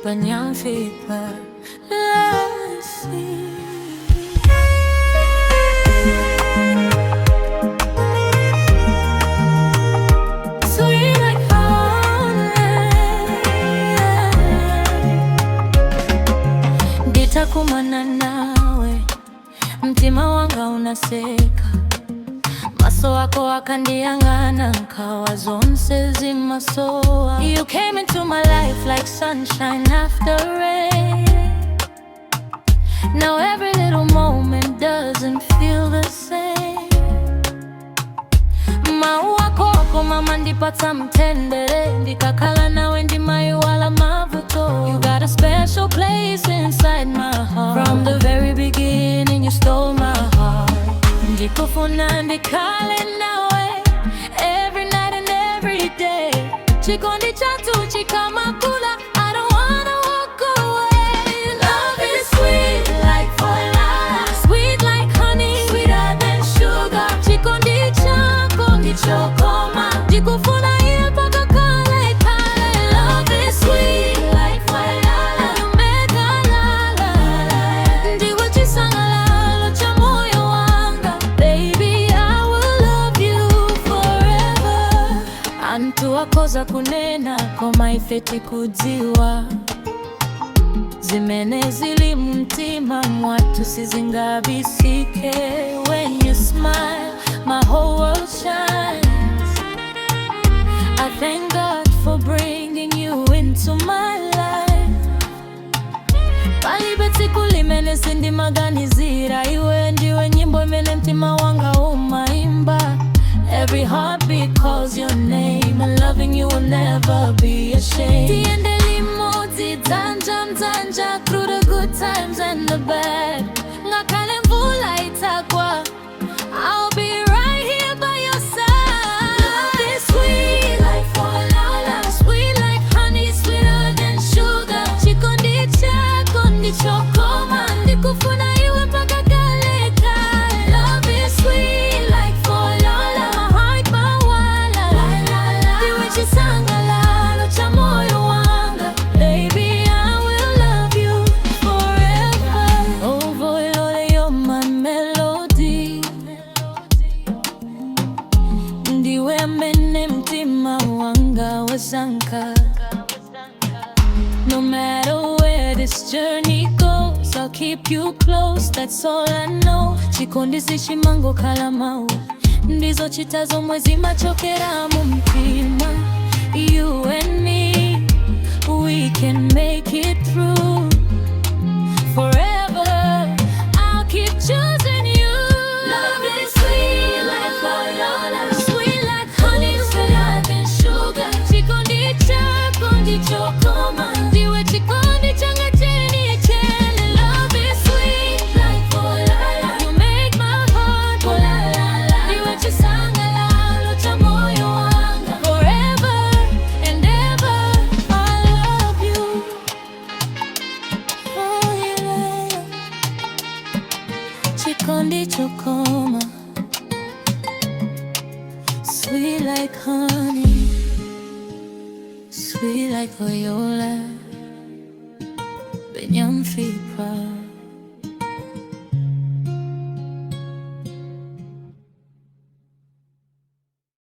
Benyamfipa Lasi. Sweet like honey. Nditakumana nawe, mtima wanga unaseka, maso ako akandiyang'ana, nkhawa zonse zimasowa. You came into my life like sunshine after rain. Now every little moment doesn't feel the same. Mawu ako okoma amandipatsa mtendere, ndikakhala nawe ndimaiwala mavuto. You got a special place inside my heart. From the very beginning you stole my heart. Ndikufuna ndikhale nawe every night and every day. Chikondi chathu chikamakula, I don't wanna walk away. Love is sweet like voila, sweet like honey, sweeter than sugar. Chikondi chako ndichokoma, ndikufuna iwe mpaka kale kale. Love is sweet like voila, la la. Ndiwe chisangalalo cha moyo wanga. Baby, I will love you forever. Anthu akhoza kunena, koma ife tikudziwa zimene zili mumtima mwathu sizingabisike. When you smile, my whole world shines. I thank God for bringing you into my life. Palibe tsiku limene sindimaganizira iwe, ndiwe nyimbo imene mtima wanga umaimba. Every heartbeat calls your name, and loving you will never be a shame. Tiyende limodzi dzanja m'dzanja through the good times and the bad. Ngakhale mvula itagwa, I'll be right here by your side. Love is sweet like voila, sweet like honey, sweeter than sugar. Chikondi chako ndichokoma, ndikufuna iwe mpaka kale kale. Love is sweet like voila, my heart mawala. Ndiwe chisangalalo cha moyo wanga. Baby, I will love you forever. Oh, Voilole, you're my melody. Ndiwe amene mtima wanga wasankha. No matter where this journey goes, I'll keep you close, that's all I know. Chikondi sichimangokhala mawu, ndizochita zomwe zimachokera mu mtima. You and me, we can make it through. Forever, I'll keep choosing you. Love is sweet like viola, sweet like honey, sweeter than sugar. Chikondi chako ndichokoma, ndiwe chikondi changa cheni cheni. Love is sweet like viola, you make my heart go la la la. Ndiwe chisangalalo cha moyo wanga. Forever and ever, I love you. Oh yeah. Chikondi chokoma, sweet like honey, sweet like viola, Benyamfipa.